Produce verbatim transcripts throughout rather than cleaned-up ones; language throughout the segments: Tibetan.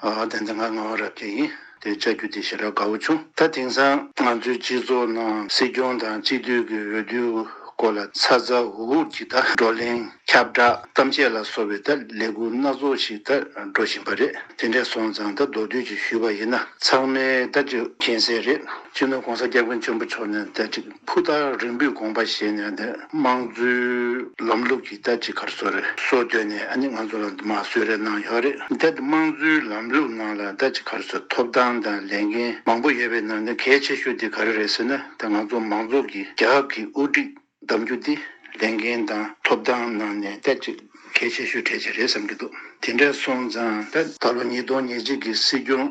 ཨ་དེ་འདི་ང་ངག་དབང་རབ་རྒྱས་ཡིན། དེ་བཅར་རྒྱུ་དེ་ཞེ་དྲག་དགའ་བོ་བྱུང་། ད་དེང་སང་ང་ཚོའི་སྤྱི་ཚོགས་ནང་སྲིད་སྐྱོང་དང་སྤྱི་འཐུས་ཀྱི་འོས་བསྡུའི་སྐོར་ལ་ཚ་ཚ་འུར་འུར་གྱི་ད་བགྲོ་གླེང་ཁྱབ་བསྒྲགས་གཏམ་བཤད་ལ་སོགས་པའི་ད་ལས་འགུལ་སྣ་ཚོགས་ཤིག་ད་འགྲོ་བཞིན་པ་རེད། དེ་འདྲ་སོང་ཙང་ད་མདོར་བསྡུས་ཀྱིས་ཞུས་པ་ཡིན་ན་ཚང་མས་ད་ཅིག་མཁྱེན་གསལ་རེད། སྤྱི་ནོར་༸གོང་ས་༸སྐྱབས་མགོན་ཆེན་པོ་མཆོག་ནས་ད་ཅིག་ཕུ་ཐག་རིང་པོའི་དགོངས་པ་བཞེས་ནས་ད་དམངས་གཙོའི་ལམ་ལུགས་ཀྱི་ད་ཅིག་ག་རེ་ཟེར་རེད། སྲོལ་བཏོད་ནས་ཨ་ནི་ང་ཚོ་ལ་མར་གསོལ་རས་གནང་ཡོད་རེད། ད་དམངས་གཙོའི་ལམ་ལུགས་ནང་ལ་ད་ཅིག་ག་རེ་ཟེར། ཐོབ་ཐང་དང་ལས་འགན་མང་པོ་ཡོད་པའི་ནང་ནས་གལ་ཆེ་ཤོས་དེ་ག་རེ་རེད་ཟེར་ན། ད་ང་ཚོ་མང་ཚོགས་ཀྱི་རྒྱལ་ཁབ་ཀྱི་དབུ་ཁྲིད་གདམ་རྒྱུ་དེ་ལས་འགན་དང་ཐོབ་ཐང་ནང་ནས་ད་ཅིག་གལ་ཆེ་ཤོས་གྲས་ཅིག་རེད་བསམ་གྱི་འདུག་དེ་འདྲ་སོང་ཙང་ད་ད་ལོ་ཉིས་སྟོང་ཉེར་གཅིག་གི་སྲིད་སྐྱོང་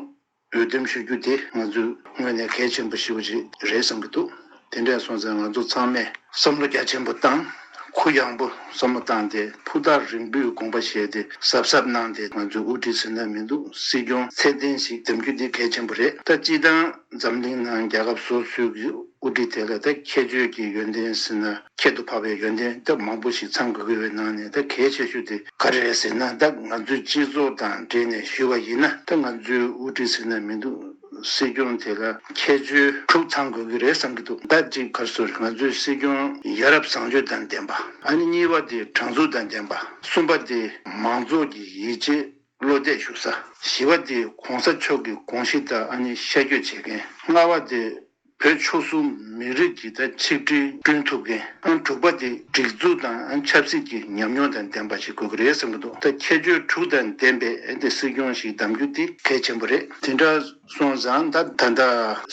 འོས་འདེམས་ཞུ་རྒྱུ་དེ་ང་ཚོའི་ངོས་ནས་གལ་ཆེན་པོ་ཞེ་པོ་ཅིག་རེད་བསམ་གྱི་འདུག་དེ་འདྲ་སོང་ཙང་ང་ཚོ་ཚང་མས་བསམ་བློ་རྒྱ་ཆེན་པོ་བཏང་། གུ་ཡངས་པོ་བསམ་བློ་བཏང་སྟེ་ཕུ་ཐག་རིང་པོའི་དགོངས་པ་བཞེས་ཏེ་གཟབ་གཟབ་གནང་སྟེ། ང་ཚོའི་དབུ་ཁྲིད་ཟེར་ན་མི་འདུག་སྲིད་སྐྱོང་ཚད་ལྡན་ཞིག་འདེམས་རྒྱུ་དེ་གལ་ཆེན་པོ་རེད། ད་སྤྱིར་བཏང་འཛམ་གླིང་ནང་རྒྱལ་ཁབ་སོ་སོའི་གི་དབུ་ཁྲིད་དེ་ལ་ད་ཁྱད་ཆོས་ཀྱི་ཡོན་ཏན་ཟེར་ན་ཁྱད་དུ་འཕགས་པའི་ཡོན་ཏན་ད་མང་པོ་ཞིག་ཚང་དགོས་ཀྱི་ཡོད་པའི་ནང་ནས་ད་གལ་ཆེ་ཤོས་དེ་ག་རེ་རེད་ཟེར་ན། ད་ང་ཚོའི་སྤྱི་ཚོགས་དང་འབྲེལ་ནས་ཞུས་པ་ཡིན་ན། ད་ང་ཚོའི་དབུ་ཁྲིད་ཟེར་ན་མི་འདུག་སྲིད་སྐྱོང་དེ་ལ་ཁྱད་ཆོས་དྲུག་ཚང་དགོས་ཀྱི་རེད་བསམ་གྱི་འདུག་ད་ཅིག་ག་རེ་ཟེར། ང་ཚོའི་སྲིད་སྐྱོང་ཡ་རབས་བཟང་སྤྱོད་དང་ལྡན་པ། ཨ་ནི་གཉིས་པ་དེ་དྲང་ཚུགས་དང་ལྡན་པ། གསུམ་པ་དེ་མང་ཚོགས་ཀྱི་ཡིད་ཆེས་བློ་གཏད་ཞུ་ས། བཞི་པ་དེ་གོང་ས་མཆོག་གི་དགོངས་གཞི་ལྟར་ཨ་ནི་ཤར་བསྐྱོད་བྱེད་མཁན། ལྔ་པ་དེ་བོད་ཆོལ་གསུམ་མི་རིགས་ཀྱི་ད་ཆིག་སྒྲིལ་བསྐྲུན་ཐུབ་མཁན། ཨང་དྲུག་པ་དེ་སྒྲིག་འཛུགས་དང་ཨང་ཆབ་སྲིད་ཀྱི་ཉམས་མྱོང་དང་ལྡན་པ་ཞིག་དགོས་ཀྱི་རེད་བསམ་གྱི་འདུག་ད་ཁྱད་ཆོས་དྲུག་དང་ལྡན་པའི་ཨ་ནི་སྲིད་སྐྱོང་ཞིག་གདམ་རྒྱུ་དེ་གལ་ཆེན་པོ་རེད། དེ་འདྲ་སོང་ཙང་ད་ད་ལྟ་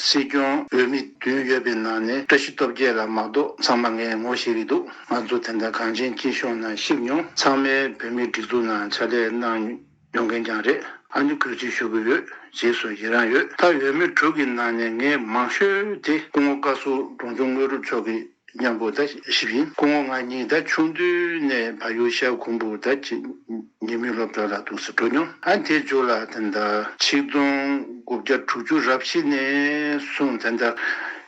སྲིད་སྐྱོང་འོས་མི་བདུན་ཡོད་པའི་ནང་ནས་བཀྲ་ཤིས་སྟོབས་རྒྱལ་ལགས་མ་གཏོགས་ཚང་མ་ངས་ངོ་ཤེས་ཀྱི་འདུག་ང་ཚོ་ད་ལྟ་གངས་ཅན་སྐྱིད་གཤོངས་ནང་གཤིབ་མྱོང་། ཚང་མས་བོད་མིའི་སྒྲིག་འཛུགས་ནང་ཕྱག་ལས་གནང་ཡོང་མཁན་ཀྱང་རེད། ཨ་ནི་གུས་བརྩི་ཞུ་གི་ཡོད། རྗེས་སུ་ཡི་རང་ཡོད། ད་འོས་མི་དྲུག་གི་ནང་ནས་ངས་མང་ཤོས་དེ་སྐུ་ངོ་བཀའ་ཟུར་འབྲོང་ཆུང་དངོས་གྲུབ་མཆོག་གི་མཉམ་པོ་ད་ཞིབ་ཡིན། སྐུ་ངོ་ང་གཉིས་ད་ཆུང་དུས་ནས་ཕ་ཡུལ་ཤར་ཁུམ་བུ་ད་ཅིག་ཉི་མའི་སློབ་གྲྭ་ལ་འདུག་སེ་འགྲོ་མྱོང་། ཨ་དེའི་མཇུག་ལ་ད་ལྟ་ཆིག་སྟོང་དགུ་བརྒྱ་དྲུག་ཅུ་རབ་བཞི་ནས་བཟུང་ད་ལྟ་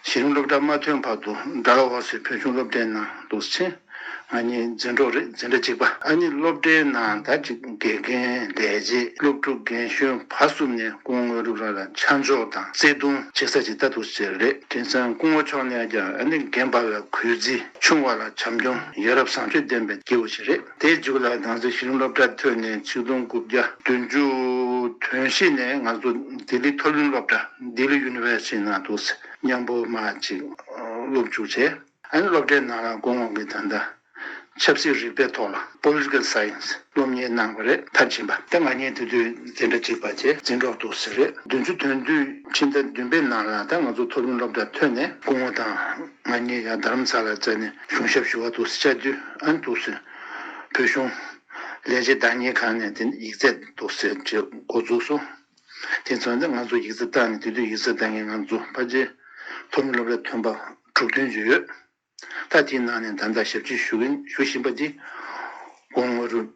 གཞི་རིམ་སློབ་གྲྭ་མ་ཐོན་བར་དུ་ཌལ་ཧོ་སི་བོད་གཞུང་སློབ་གྲྭའི་ནང་འདུག་སེ་ཕྱིན། ང་གཉིས་འཛིན་གྲོགས་རེད། འཛིན་གྲྭ་གཅིག་པ། ཨ་ནི་སློབ་གྲྭའི་ནང་ད་ཅིག་དགེ་རྒན་ལས་བྱེད་སློབ་ཕྲུག་རྒན་གཞོན་བར་གསུམ་ནས་སྐུ་ངོ་དངོས་གྲུབ་ལགས་ལ་ཆ་འཇོག་དང་བརྩེ་དུང་བྱེད་ས་ཅིག་ལྟ་འདུག་ཟེར་རེད། དེང་སང་སྐུ་ངོ་མཆོག་ནས་ཀྱང་ཨ་ནི་རྒན་པ་ལ་གུས་བརྩི། ཆུང་བ་ལ་བྱམས་སྐྱོང་། ཡ་རབས་བཟང་སྤྱོད་ལྡན་པའི་སྐྱེས་བུ་ཞིག་རེད། དེའི་མཇུག་ལ་ང་ཚོ་གཞི་རིམ་སློབ་གྲྭ་ཐོན་ནས་ཆིག་སྟོང་དགུ་བརྒྱ་བདུན་ཅུ་དོན་བཞི་ནས་ང་ཚོ་ལྡི་ལི་མཐོ་རིམ་སློབ་གྲྭ་ལྡི་ལི་ཡུ་ནི་ཝར་སི་ཊི་ནང་འདུག་སེ་མཉམ་པོ་མར་ཅིག་སློབ་འཇུག་བྱས། ཨ་ནི་སློབ་གྲྭའི་ནང་ལ་སྐུ་ངོ་གིས་ད་ལྟ་ཆབ་སྲིད་རིག་པའི་ཐོག་ལ་Political Science སློབ་གཉེར་གནང་བ་རེད། མཐར་ཕྱིན་པ། ད་ང་གཉིས་དེ་དུས་འཛིན་གྲྭ་གཅིག་པ་བྱས། འཛིན་གྲོགས་འདུག་སེ་རེད། བདུན་ཅུ་དོན་བདུན་ཕྱི་ཟླ་བདུན་པའི་ནང་ལ་ད་ང་ཚོ་མཐོ་རིམ་སློབ་གྲྭ་ཐོན་ནས་སྐུ་ངོ་དང་ང་གཉིས་ཡང་རྡ་རམ་ས་ལ་བཅར་ནས་གཞུང་ཞབས་ཞུ་བ་འདུག་སེ་བཅར་དུས། ཨ་ནི་འདུག་སེ་བོད་གཞུང་ལས་བྱེད་བདག་གཉེར་ཁང་ནས་དེ་ཡིག་ཚད་འདུག་སེ་འགོ་འཛུགས་སོང་། དེ་ཚོ་ནི་ང་ཚོ་ཡིག་ཚད་བཏང་ནས། དེ་དུས་ཡིག་ཚད་བཏང་མཁན་ང་ཚོ་ཕལ་ཆེར་མཐོ་རིམ་སློབ་གྲྭ་ཐོན་པ་དྲུག་བདུན་ཅིག་ཡོད། ད་དེའི་ནང་ནས་ད་ལྟ་ཞབས་ཕྱི་ཞུ་གིན་ཞུ་བཞིན་པ་འདི་སྐུ་ངོ་དངོས་གྲུབ་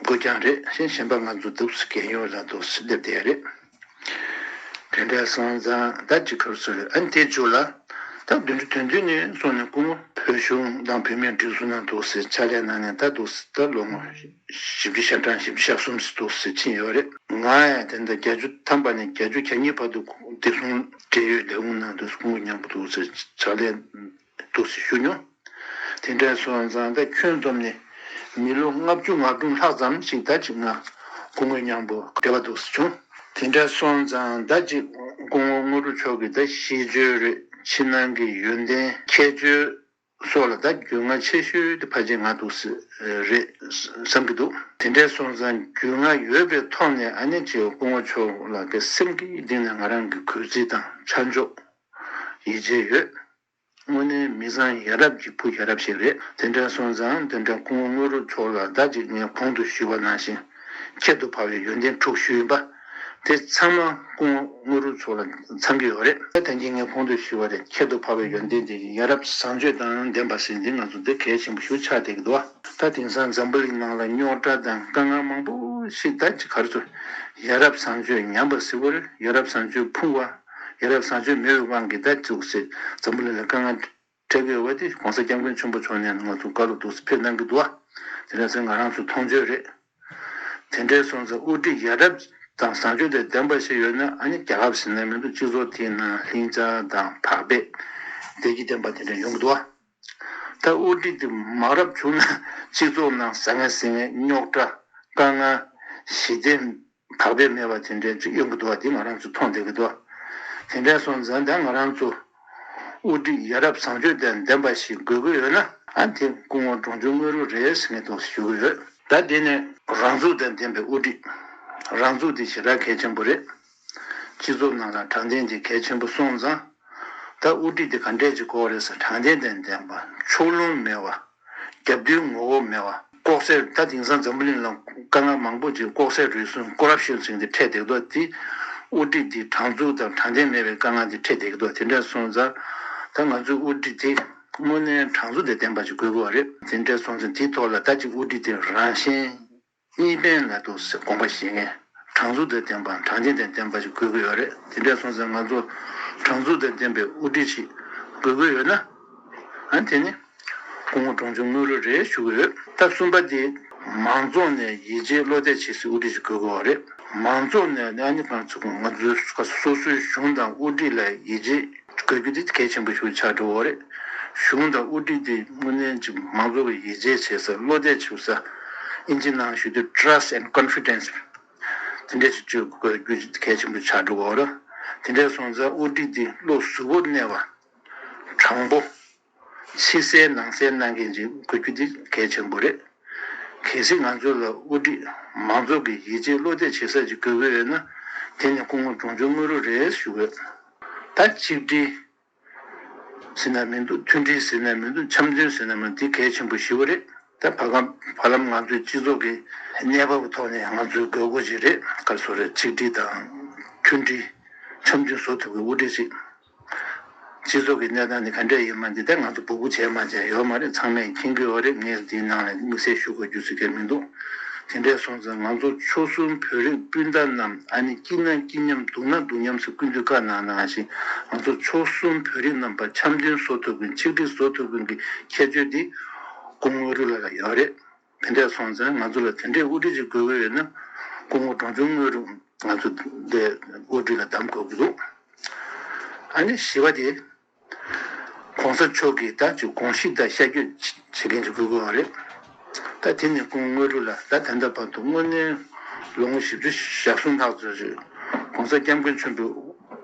སྒོས་ཀྱང་རེད། གཞན་གཞན་པ་ང་ཚོ་འདུག་སེ་རྒན་ཡོལ་ལ་འདུག་སེ་སླེབས་བསྡད་ཡ་རེད། དེ་འདྲ་སོང་ཙང་ད་ཅིག་ག་རེ་ཟེར་རེད། ཨ་ནི་དེའི་མཇུག་ལ་ད་བདུན་ཅུ་དོན་བདུན་ནས་བཟུང་ནས་སྐུ་ངོ་བོད་གཞུང་དང་བོད་མིའི་སྒྲིག་འཛུགས་ནང་འདུག་སེ་ཕྱག་ལས་གནང་ནས་ད་འདུག་སེ་ད་ལོ་ངོ་བཞི་བཅུ་ཞེ་གྲངས་བཞི་བཅུ་ཞེ་གསུམ་ཙམ་འདུག་སེ་ཕྱིན་ཡོད་རེད། ང་ཡང་དེ་འདྲ་བརྒྱད་ཅུ་ཐམ་པ་ནས་བརྒྱད་ཅུ་གྱ་གཉིས་བར་དུ་བདེ་སྲུང་འབྲེལ་ཡོད་ལས་ཁུངས་ནང་དུ་སྐུ་ངོ་མཉམ་པོ་འདུག་སེ་ཕྱག་ལས་འདུག་སེ་ཞུ་མྱོང་། དེ་འདྲ་སོང་ཙང་ད་ཁྱོན་བསྡོམས་ནས་མི་ལོ་ལྔ་བཅུ་ང་གསུམ་ལྷག་ཙམ་ཞིག་ད་ཅིག་ང་སྐུ་ངོ་མཉམ་པོ་འབྲེལ་བ་འདུག་སེ་བྱུང་། དེ་འདྲ་སོང་ཙང་ད་ཅིག་སྐུ་ངོ་དངོས་གྲུབ་མཆོག་གི་ད་ཤེས་འཇོན་རེད། ཕྱི་ནང་གི་ཡོན་ཏན་ཁྱད་ཆོས་སོགས་ལ་ད་རྒྱུས་མངའ་ཆེ་ཤོས་དེ་ཕལ་ཆེར་ང་འདུག་སེ་རེད་བསམ་གྱི་འདུག་དེ་འདྲ་སོང་ཙང་རྒྱུས་མངའ་ཡོད་པའི་ཐོག་ནས་ཨ་ནི་ཅིག་སྐུ་ངོ་མཆོག་ལ་དེ་སེམས་ཀྱི་གཏིང་ནས་ང་རང་གི་གུས་བརྩི་དང་ཆ་འཇོག་ཡིད་ཆེས་ཡོད། དངོས་གནས་མི་བཟང་ཡ་རབས་ཀྱི་བུ་ཡ་རབས་ཤིག་རེད། དེ་འདྲ་སོང་ཙང་དེ་འདྲ་སྐུ་ངོ་དངོས་གྲུབ་མཆོག་ལ་ད་ཅིག་ངས་གོང་དུ་ཞུས་པ་ནང་བཞིན་ཁྱད་དུ་འཕགས་པའི་ཡོན་ཏན་དྲུག་ཞུས་ཡིན་པ། དེ་ཚང་མ་སྐུ་ངོ་དངོས་གྲུབ་མཆོག་ལ་ཚང་གི་ཡོད་རེད། ད་ཐེངས་ཀྱི་ངས་གོང་དུ་ཞུས་པ་རེད། ཁྱད་དུ་འཕགས་པའི་ཡོན་ཏན་དེ་ཡ་རབས་བཟང་སྤྱོད་དང་ལྡན་པ་ཟེར་འདི་ང་ཚོ་འདི་གལ་ཆེན་པོ་ཞིག་ཆགས་བསྡད་ཀྱི་འདུག་བ། ད་དེང་སང་འཛམ་བུ་གླིང་ནང་ལ་རྙོག་དྲ་དང་དཀའ་ངལ་མང་པོ་ཞིག་ད་ཅིག་ག་རེ་ཟེར། ཡ་རབས་བཟང་སྤྱོད་ཉམས་པ་ཟེར་བ་རེད། ཡ་རབས་བཟང་སྤྱོད་ཕུང་བ། ཡ་རབས་བཟང་སྤྱོད་མེད་པའི་དབང་གིས་ད་འདུག་སེ་འཛམ་བུ་གླིང་ལ་དཀའ་ངལ་འཕྲད་ཀྱི་ཡོད་པ་དེ་གོང་ས་སྐྱབས་མགོན་ཆེན་པོ་མཆོག་ནས་ང་ཚོ་བཀའ་སློབ་འདུག་སེ་ཕེབས་གནང་གི་འདུག་བ། དེ་འདྲ་ཟེར་ང་རང་ཚོ་མཐོང་ཆོས་རེད། དེ་འདྲའི་སོང་ཙང་དབུ་ཁྲིད་ཡ་རབས་ དང་བཟང་སྤྱོད་དང་ལྡན་པ་ཞིག་ཡོད་ན། ཨ་ནི་རྒྱལ་ཁབ་ཟེར་ན་མི་འདུག་སྤྱི་ཚོགས་དེའི་ནང་ལྷིང་འཇགས་དང་བག་ཕེབས་བདེ་སྐྱིད་ལྡན་པ་དེ་འདྲ་ཡོང་གི་འདུག་བ། ད་དབུ་ཁྲིད་དེ་མ་རབས་བྱུང་ན་སྤྱི་ཚོགས་ནང་ཟང་ངེ་ཟིང་ངེ་རྙོག་དྲ་དཀའ་ངལ་ཞི་བདེ་བག་ཕེབས་མེད་པ་དེ་འདྲ་ཅིག་ཡོང་གི་འདུག་བ། དེ་ང་རང་ཚོ་མཐོང་བསྡད་ཀྱི་འདུག་བ། དེ་འདྲ་སོང་ཙང་ད་ང་རང་ཚོ་དབུ་ཁྲིད་ཡ་རབས་བཟང་སྤྱོད་དང་ལྡན་པ་ཞིག་དགོས་ཀྱི་ཡོད་ན། ཨ་དེ་སྐུ་ངོ་འབྲོང་ཆུང་དངོས་གྲུབ་རེད་ཟེར་ངས་འདུག་ཞུ་གི་ཡོད། ད་དེ་ནས་རང་ཚུགས་དང་ལྡན་པའི་དབུ་ཁྲིད། རང་ཚུགས་དེ་ཞེ་དྲག་གལ་ཆེན་པོ་རེད། སྤྱི་ཚོགས་ནང་ལ་དྲང་བདེན་དེ་གལ་ཆེན་པོ་སོང་ཙང་། ད་དབུ་ཁྲིད་དེ་ག་འདྲས་ཅིག་དགོས་རེད་ཟེར། དྲང་བདེན་དང་ལྡན་པ། ཕྱོགས་ལྷུང་མེད་པ། རྒྱབ་མདུན་ངོ་བོ་མེད་པ། ལྐོག་ཟ། ད་དེང་སང་འཛམ་བུ་གླིང་ལ་དཀའ་ངལ་མང་པོ་ཅིག་ལྐོག་ཟ་རུལ་སུངས། ཀོ་རབ་ཤན་ཟེར་མཁན་དེ་འཕྲད་བསྡད་འདུག་དེ་དབུ་ཁྲིད་དེ་དྲང་ཚུགས་དང་དྲང་བདེན་མེད་པའི་དཀའ་ངལ་དེ་འཕྲད་བསྡད་འདུག་དེ་འདྲ་སོང་ཙང་། ད་ང་ཚོའི་དབུ་ཁྲིད་དེ་དངོས་གནས་དྲང་ཚུགས་དང་ལྡན་པ་ཅིག་དགོས་ཀྱི་ཡོད་རེད། དེ་འདྲ་སོང་ཙང་དེའི་ཐོག་ལ་ད་ཅིག་དབུ་ཁྲིད་དེ་རང་གཞན་གཉིས་ཕན་ལ་འདུག་ཟེར་དགོངས་པ་བཞེས་མཁན། དྲང་ཚུགས་དང་ལྡན་པ། དྲང་བདེན་དང་ལྡན་པ་ཞིག་དགོས་ཀྱི་ཡོད་རེད། དེ་འདྲ་སོང་ཙང་ང་ཚོ་དྲང་ཚུགས་དང་ལྡན་པའི་དབུ་ཁྲིད་ཞིག་དགོས་ཀྱི་ཡོད་ན། ཨ་དེ་ནི་སྐུ་ངོ་འབྲོང་ཆུང་དངོས་གྲུབ་རེད་ཞུ་གི་ཡོད། ད་གསུམ་པ་དེ། མང་ཚོགས་ནས་ཡིད་ཆེས་བློ་གཏད་བྱེད་སའི་དབུ་ཁྲིད་ཞིག་དགོས་ཀྱི་ཡོད་རེད། མང་ཚོགས་ནས་ཨ་ནི་གང་ཚུགས་ང་ཚོའི་སོ་སོའི་གཞུང་དང་དབུ་ཁྲིད་ལ་ཡིད་ཆེས་དགོས་རྒྱུ་དེ་གལ་ཆེན་པོ་ཞིག་ཆགས་འགྲོ་གི་ཡོད་རེད། གཞུང་དང་དབུ་ཁྲིད་དེ་དངོས་གནས་ཀྱི་མང་ཚོགས་ཀྱི་ཡིད་ཆེས་བྱེད་ས། བློ་གཏད་བྱེད་ས། ཨིན་ཇི་ནང་ཞུ་དུས་trust and confidence དེ་འདྲ་ཞིག་བཅོས་དགོས་རྒྱུ་གལ་ཆེན་པོ་ཆགས་འགྲོ་གི་ཡོད་རེད། དེ་འདྲ་སོང་ཙང་དབུ་ཁྲིད་དེ་བློ་གཟུ་བོར་གནས་པ། དྲང་པོ། ཕྱི་གསལ་ནང་གསལ་གནང་མཁན་ཅིག་དགོས་རྒྱུ་དེ་གལ་ཆེན་པོ་རེད། གལ་སྲིད་ང་ཚོ་ལ་དབུ་ཁྲིད་མང་ཚོགས་ཀྱི་ཡིད་ཆེས་བློ་གཏད་བྱེད་ས་ཅིག་དགོས་ཀྱི་ཡོད་ན། དེ་ནི་སྐུ་ངོ་འབྲོང་ཆུང་དངོས་གྲུབ་རེད་ཞུ་གི་ཡོད། ད་ཆིག་སྒྲིལ་ཟེར་ན་མི་འདུག་མཐུན་སྒྲིལ་ཟེར་ན་མི་འདུག་འཆམ་མཐུན་ཟེར་ན་མི་འདུག་དེ་གལ་ཆེན་པོ་ཞེ་པོ་རེད། ད་བར་སྐབས་བར་ལམ་ང་ཚོའི་སྤྱི་ཚོགས་ཀྱི་གནས་བབ་ཐོག་ནས་ང་ཚོའི་དགོས་མཁོ་ཅིག་རེད། ག་རེ་ཟེར་དགོས་རེད། ཆིག་སྒྲིལ་དང་མཐུན་སྒྲིལ། འཆམ་མཐུན་བཟོ་ཐུབ་པའི་དབུ་ཁྲིད་ཅིག་སྤྱི་ཚོགས་ཀྱི་གནས་སྟངས་འདི་ག་འདྲས་ཡིན་མིན་འདི་ད་ང་ཚོ་སྦུག་སྦུག་བྱས་མ་བྱས་ཡོད་མ་རེད། ཚང་མས་མཁྱེན་གྱི་ཡོད་རེད། ངས་འདིའི་ནང་ལ་དམིགས་བསལ་ཞུ་དགོས་རྒྱུ་ཟེར་མཁན་མི་འདུག་དེ་འདྲས་སོང་ཙང་ང་ཚོ་ཆོལ་གསུམ་བོད་རིགས་སྤུན་ཟླ་རྣམས། ཨ་ནི་སྐྱིད་ན་སྐྱིད་མཉམ་སྡུག་ན་སྡུག་མཉམ་ཟེར་སྐུ་མདུན་བཀའ་གནང་ནང་བཞིན། ང་ཚོ་ཆོལ་གསུམ་བོད་རིགས་རྣམ་པ་འཆམ་མཐུན་བཟོ་ཐུབ་མཁན། ཆིག་སྒྲིལ་བཟོ་ཐུབ་མཁན་གྱི་ཁྱད་ཆོས་འདི་སྐུ་ངོ་དངོས་གྲུབ་ལགས་ལ་ཡོད་རེད། དེ་འདྲས་སོང་ཙང་ང་ཚོ་ལ་དེ་འདྲས་དབུ་ཁྲིད་ཅིག་དགོས་ཀྱི་ཡོད་ན། སྐུ་ངོ་འབྲོང་ཆུང་དངོས་གྲུབ་ང་ཚོ་འདི་དབུ་ཁྲིད་ལ་གདམ་དགོས་ཀྱི་འདུག་ཨ་ནི་བཞི་པ་དེ། ༸གོང་ས་མཆོག་གིས་ད་ཅིག་དགོངས་གཞི་དང་ཤར་བསྐྱོད་བྱེད་མཁན་ཅིག་དགོས་ཀྱི་ཡོད་རེད། ད་དེ་ནི་སྐུ་ངོ་དངོས་གྲུབ་ལགས་ད་ད་ལྟ་བར་དུ་དངོས་གནས་ལོ་ངོ་བཞི་བཅུ་ཞེ་གསུམ་ལྷག་ཙམ་ཞིག་༸གོང་ས་༸སྐྱབས་མགོན་ཆེན་པོའི་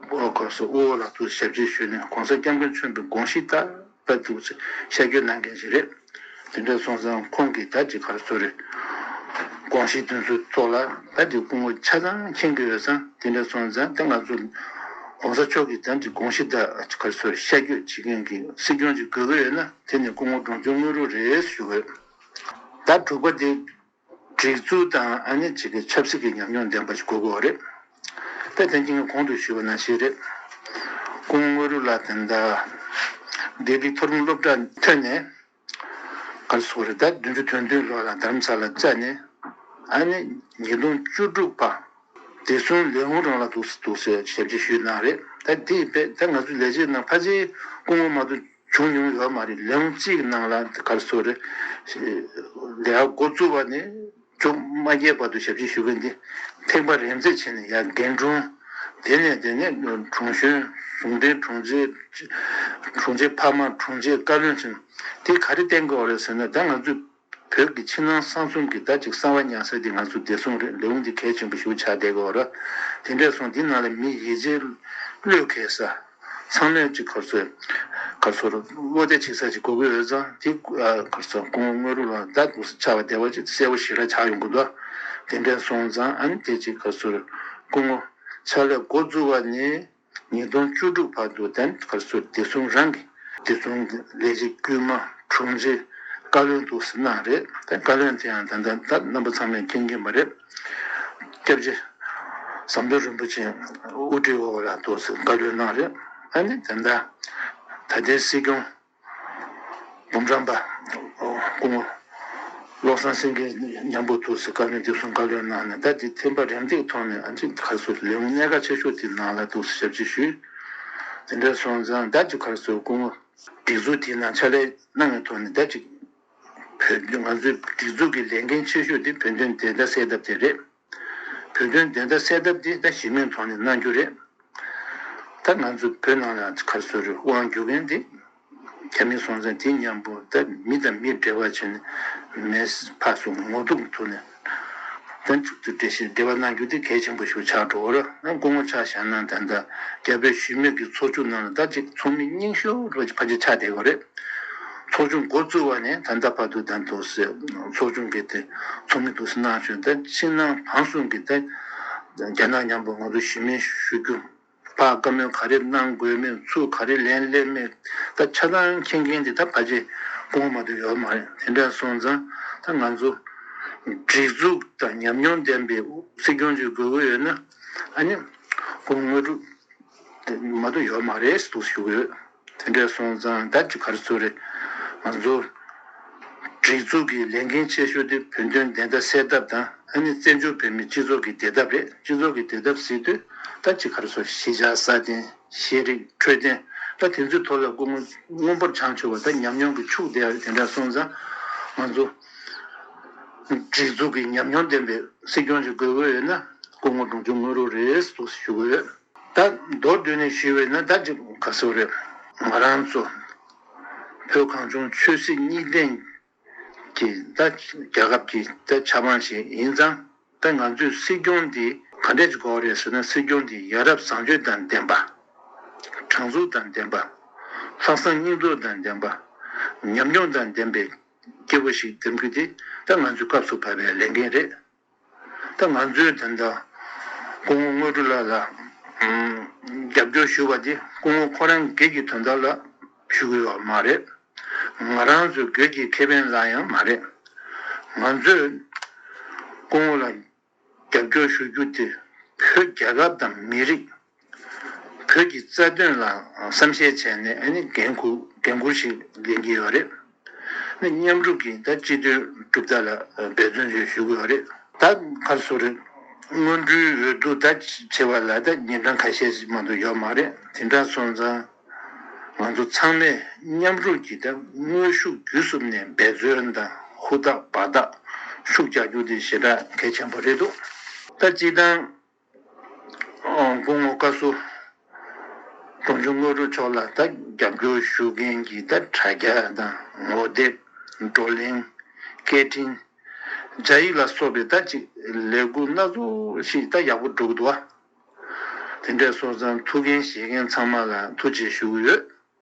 དབུ་འོག་ལ་དུ་ཞབས་ཕྱི་ཞུས་ནས། ༸གོང་ས་༸སྐྱབས་མགོན་ཆེན་པོའི་དགོངས་གཞི་ད། ད་འདུག་ཟེར་ཤར་བསྐྱོད་གནང་མཁན་ཞིག་རེད། དེ་འདྲ་སོང་ཙང་ཁོང་གིས་ད་ཅིག་ག་རེ་ཟེར་དགོས་རེད། དགོངས་གཞི་དེ་ཚོའི་ཐོག་ལ་ད་ཅིག་སྐུ་ངོ་ཆ་ཚང་མཁྱེན་གྱི་ཡོད་ཙང་། དེ་འདྲ་སོང་ཙང་ད་ང་ཚོ་༸གོང་ས་མཆོག་གིས་ད་ཅིག་དགོངས་གཞི་ད་ཅིག་ག་རེ་ཟེར་དགོས་རེད། ཤར་བསྐྱོད་བྱེད་མཁན་གྱི་སྲིད་སྐྱོང་ཅིག་དགོས་ཀྱི་ཡོད་ན། དེ་ནི་སྐུ་ངོ་འབྲོང་ཆུང་དངོས་གྲུབ་རེད་ཞུ་གི་ཡོད། ད་དྲུག་པ་དེ། སྒྲིག་འཛུགས་དང་ཨ་ནི་ཅིག་གི་ཆབ་སྲིད་ཀྱི་ཉམས་མྱོང་ལྡན་པ་ཞིག་དགོས་ཀྱི་ཡོད་རེད། ད་དེ་རིང་གོང་དུ་ཞུས་པ་ནང་བཞིན་རེད། སྐུ་ངོ་དངོས་གྲུབ་ལགས་དེ་འདྲ་ལྡི་ལི་མཐོ་རིམ་སློབ་གྲྭ་ཐོན་ནས། ག་རེ་ཟེར་དགོས་རེད། ད་བདུན་ཅུ་དོན་བདུན་ལོ་ལ་རྡ་རམ་ས་ལ་བཅར་ནས། ཨ་ནི་ཉིས་སྟོང་བཅུ་དྲུག་བར་བདེ་སྲུང་ལས་ཁུངས་རང་ལ་འདུག་འདུག་ཟེར་ཞབས་ཕྱི་ཞུས་གནང་རེད། ད་དེ་བས་ད་ང་ཚོའི་ལས་བྱེད་ནང་ཕལ་ཆེར་སྐུ་ངོ་མ་གཏོགས་བྱུང་མྱོང་ཡོད་མ་རེད། ལས་ཁུངས་གཅིག་གི་ནང་ལ་ག་རེ་ཟེར་དགོས་རེད། ལས་ཀ་འགོ་བཙུགས་པ་ནས་མཇུག་མ་བསྐྱལ་བར་དུ་ཞབས་ཕྱི་ཞུ་མཁན་འདི་ཐེངས་པ་རེ་མཛེས་བྱས་ནས་ཡར་རྒན་དྲུང་། དེ་ནས་དེ་ནས་དྲུང་གཞོན། ཟུང་འབྲེལ་དྲུང་ཆེ། དྲུང་ཆེ་འཕར་མ། དྲུང་ཆེ་བཀའ་བློན་ཟེར། དེ་ག་རེ་བསྟན་དགོས་རེད་ཟེར་ན། ད་ང་ཚོས་བོད་ཀྱི་ཕྱི་ནང་གསང་གསུམ་གྱི་ད་ཅིག་གསང་བ་ཉར་ས་དེ་ང་ཚོ་བདེ་སྲུང་རེད། ལས་ཁུངས་འདི་གལ་ཆེན་པོ་ཞིག་ཆགས་བསྡད་ཀྱི་ཡོད་རེད། དེ་འདྲ་སོང་དེ་ནང་ལ་མི་ཡིད་ཆེས་བློས་འཁེལ་ས། ཚང་མས་ཅིག་ག་རེ་ཟེར། ག་རེ་ཟེར། བློ་གཏད་བྱེད་ས་ཅིག་དགོས་ཀྱི་ཡོད་ཙང་། དེ་ག་རེ་ཟེར། སྐུ་ངོ་དངོས་གྲུབ་ལགས་ད་འདུག་སེ་ཆགས་པ་བསྡད་པ་ཅིག་གསལ་པོ་ཞེ་དྲག་ཆགས་ཡོང་གི་འདུག་དེ་འདྲ་སོང་ཙང་ཨ་ནི་དེ་ཅིག་ག་རེ་ཟེར། སྐུ་ངོ་ཕྱག་ལས་འགོ་བཙུགས་པ་ནས་ཉིས་སྟོང་བཅུ་དྲུག་བར་དུ་དེ་ག་རེ་ཟེར། བདེ་སྲུང་རང་གི་བདེ་སྲུང་ལས་བྱེད་དཀྱུས་མ། དྲུང་ཆེ། བཀའ་བློན་འདུག་སེ་གནང་རེད། ད་བཀའ་བློན་དེ་ཡང་ད་ལྟ་ད་རྣམ་པ་ཚང་མས་མཁྱེན་གྱིན་པ་རེད། སྐྱབས་རྗེ་ཟམ་གདོང་རིན་པོ་ཆེ་དབུ་ཁྲིད་འོག་ལ་འདུག་སེ་བཀའ་བློན་གནང་རེད། ཨ་ནི་ད་ལྟ་ད་ལྟའི་སྲིད་སྐྱོང་འབུམ་རམས་པ་སྐུ་ངོ་བློ་བཟང་སེང་གེ་མཉམ་པོ་འདུག་སེ་བཀའ་བློན། བདེ་སྲུང་བཀའ་བློན་གནང་ནས། ད་དེ་ཐེངས་པ་རེ་མཛེས་ཐོག་ནས་ཨ་ཅིག་ག་རེ་ཟེར། ལས་ཁུངས་གནད་འགག་ཆེ་ཤོས་དེ་ནང་ལ་འདུག་སེ་ཞབས་ཕྱི་ཞུས། དེ་འདྲ་སོང་ཙང་ད་ཅིག་ག་རེ་ཟེར། སྐུ་ངོ་སྒྲིག་འཛུགས་དེའི་ནང་ཕྱག་ལས་གནང་བའི་ཐོག་ནས་ད་ཅིག་བོད་ང་ཚོའི་སྒྲིག་འཛུགས་ཀྱི་ལས་འགན་ཆེ་ཤོས་དེ་བོད་དོན་བདེན་མཐའ་གསལ་ཐབས་དེ་རེད། བོད་དོན་བདེན་མཐའ་གསལ་ཐབས་དེ་ད་གཞི་མེད་ཐོག་ནས་གནང་རྒྱུ་རེད། ད་ང་ཚོ་བོད་ནང་ལ་ག་རེ་ཟེར་རེད། དབང་སྒྱུར་མཁན་དེ་རྒྱ་མི་སོང་ཙང་དེ་མཉམ་པོ་ད་མི་དང་མི་འབྲེལ་བ་བྱས་ནས་མེ་ཕར་ཚུར་ངོ་གདོང་ཐུག་ནས་ད་མཇུག་ཏུ་འབྲེལ་བཤད་འབྲེལ་བ་གནང་རྒྱུ་དེ་གལ་ཆེན་པོ་ཞིག་ཆགས་འགྲོ་གི་རེད། ང་སྐུ་ངོ་ཆ་བཞག་ན་ད་ལྟ་རྒྱ་བོད་ཞི་མོལ་གྱི་ཚོགས་ཆུང་ནང་ལ་ད་ཅིག་ཚོགས་མི་རྙིང་ཤོས་རུ་ཕལ་ཆེར་ཆགས་བསྡད་ཡོད་རེད། ཚོགས་ཆུང་འགོ་བཙུགས་པ་ནས་ད་ལྟ་བར་དུ་ད་འདུག་སེ་ཚོགས་ཆུང་གི་དེ་ཚོགས་མི་འདུག་སེ་གནང་བྱུང་། ད་ཕྱི་ནང་བང་གསུམ་གྱི་ད་རྒྱ་ནག་མཉམ་པོ་ང་ཚོ་ཞི་མོལ་ཞུ་རྒྱུ། ཕར་བཀའ་མོལ་ག་རེ་གནང་དགོས་མེད། ཚུར་ག་རེ་ལན་སླེབས་མེད། ད་ཆ་ཚང་མཁྱེན་མཁན་དེ་ད་ཕལ་ཆེར་སྐུ་ངོ་མ་གཏོགས་ཡོད་མ་རེད། དེ་འདྲ་སོང་ཙང་ད་ང་ཚོ་སྒྲིག་འཛུགས་དང་ཉམས་མྱོང་ལྡན་པའི་སྲིད་སྐྱོང་ཅིག་དགོས་ཀྱི་ཡོད་ན། ཨ་ནི་སྐུ་ངོ་དངོས་གྲུབ་དེ་མ་གཏོགས་ཡོད་མ་རེད་ཟེར་ཞུ་གི་ཡོད། དེ་འདྲ་སོང་ཙང་ད་ཅིག་ག་རེ་ཟེར་རེད། ང་ཚོ་སྒྲིག་འཛུགས་ཀྱི་ལས་འགན་ཆེ་ཤོས་དེ་བོད་དོན་བདེན་མཐའ་གསལ་ཐབས་དང་། ཨ་ནི་བཙན་བྱོལ་བོད་མིའི་སྤྱི་ཚོགས་ཀྱི་བདེ་ཐབས་རེད། སྤྱི་ཚོགས་ཀྱི་བདེ་ཐབས་ཟེར་དུས་ད་ཅིག་ག་རེ་ཟེར། གཞིས་ཆགས་སྲ་བརྟན། ཤེས་རིག་འཕྲོད་བསྟེན། ད་དེ་ཚོའི་ཐོག་ལ་སྐུ་ངོ་མངོན་པར་བྱང་ཆུབ་པ་ད་ཉམས་མྱོང་གིས་ཕྱུག་བསྡད་ཡ་རེད། དེ་འདྲ་སོང་ཙང་ང་ཚོ་སྒྲིག་འཛུགས་ཀྱི་ཉམས་མྱོང་ལྡན་པའི་སྲིད་སྐྱོང་ཞིག་དགོས་ཀྱི་ཡོད་ན་སྐུ་ངོ་འབྲོང་ཆུང་དངོས་གྲུབ་རེད་ཟེར་ཞུ་གི་ཡོད། ད་མདོར་བསྡུས་ནས་ཞུས་པ་ཡིན་ན་ད་ཅིག་ག་རེ་ཟེར་རེད། ང་རང་ཚོ་བོད་གངས་ལྗོངས་ཆོས་སྲིད་གཉིས་ལྡན་གྱི་ད་རྒྱལ་ཁབ་ཀྱི་ད་ཆབ་འབངས་ཤིག་ཡིན་ཙང་། ད་ང་ཚོའི་སྲིད་སྐྱོང་འདི་ག་འདྲས་ཅིག་དགོས་རེད་ཟེར་ན། སྲིད་སྐྱོང་འདི་ཡ་རབས་བཟང་སྤྱོད་དང་ལྡན་པ། དྲང་ཚུགས་དང་ལྡན་པ། ལྷག་བསམ་སྙིང་སྟོབས་དང་ལྡན་པ། ཉམས་མྱོང་དང་ལྡན་པའི་སྐྱེས་བུ་ཞིག་འདེམས་རྒྱུ་དེ་ད་ང་ཚོའི་སྐབས་སུ་བབས་པའི་ལས་འགན་རེད། ད་ང་ཚོས་ད་ལྟ་སྐུ་ངོ་དངོས་གྲུབ་ལགས་ལ་ཨམ་རྒྱབ་སྐྱོར་ཞུ་བ་དེ་སྐུ་ངོ་ཁོ་རང་སྒེར་གྱི་དོན་དག་ལ་ཞུ་གི་ཡོད་མ་རེད། ང་རང་ཚོའི་སྒེར་གྱི་ཁེ་ཕན་ལ་ཡང་མ་རེད། ང་ཚོས་སྐུ་ངོ་ལ་རྒྱབ་སྐྱོར་ཞུ་རྒྱུ་དེ་བོད་རྒྱལ་ཁབ་དང་མི་རིགས། བོད་ཀྱི་རྩ་དོན་ལ་བསམ་ཤེས་བྱས་ནས། ཨ་ནི་འགན་འཁུར་འགན་འཁུར་ཞིག་ལེན་གྱི་ཡོད་རེད། ཨ་ནི་མཉམ་རུབ་ཀྱིས་ད་སྤྱི་དོན་སྒྲུབ་ཐབས་ལ་འབད་བརྩོན་ཞིག་ཞུ་གི་ཡོད་རེད། ད་ག་རེ་ཟེར་རེད། སྔོན་འགྲོའི་འོས་བསྡུ་ད་བྱེད་པ་ལ་ད་ཉིན་གྲངས་ཁ་ཤས་ཤིག་མ་གཏོགས་ཡོད་མ་རེད། དེ་འདྲ་སོང་ཙང་ང་ཚོ་ཚང་མས་མཉམ་རུབ་ཀྱིས་ད་དངོས་ཤུགས་བརྒྱུད་གསུམ་ནས་འབད་བརྩོན་དང་ཧུར་ཐག་འབད་ཐག་ཤུགས་རྒྱག་རྒྱུ་དེ་ཞེ་དྲག་གལ་ཆེན་པོ་རེད་འདུག་ད་སྤྱིར་བཏང་སྐུ་ངོ་བཀའ་ཟུར་འབྲོང་ཆུང་དངོས་གྲུབ་མཆོག་ལ་ད་རྒྱབ་སྐྱོར་ཞུ་མཁན་གྱི་ད་དྲ་རྒྱ་དང་ངོ་དེབ། བགྲོ་གླེང་། སྐད་འཕྲིན། སྦྱར་ཡིག་ལ་སོགས་པའི་ད་ཅིག་ལས་འགུལ་སྣ་ཚོགས་ཤིག་ད་ཡག་པོ་འགྲོ་གི་འདུག་བ། དེ་འདྲ་སོང་ཙང་ཐུགས་འགན་བཞེས་མཁན་ཚང་མ་ལ་ཐུགས་རྗེ་ཞུ་གི་ཡོད།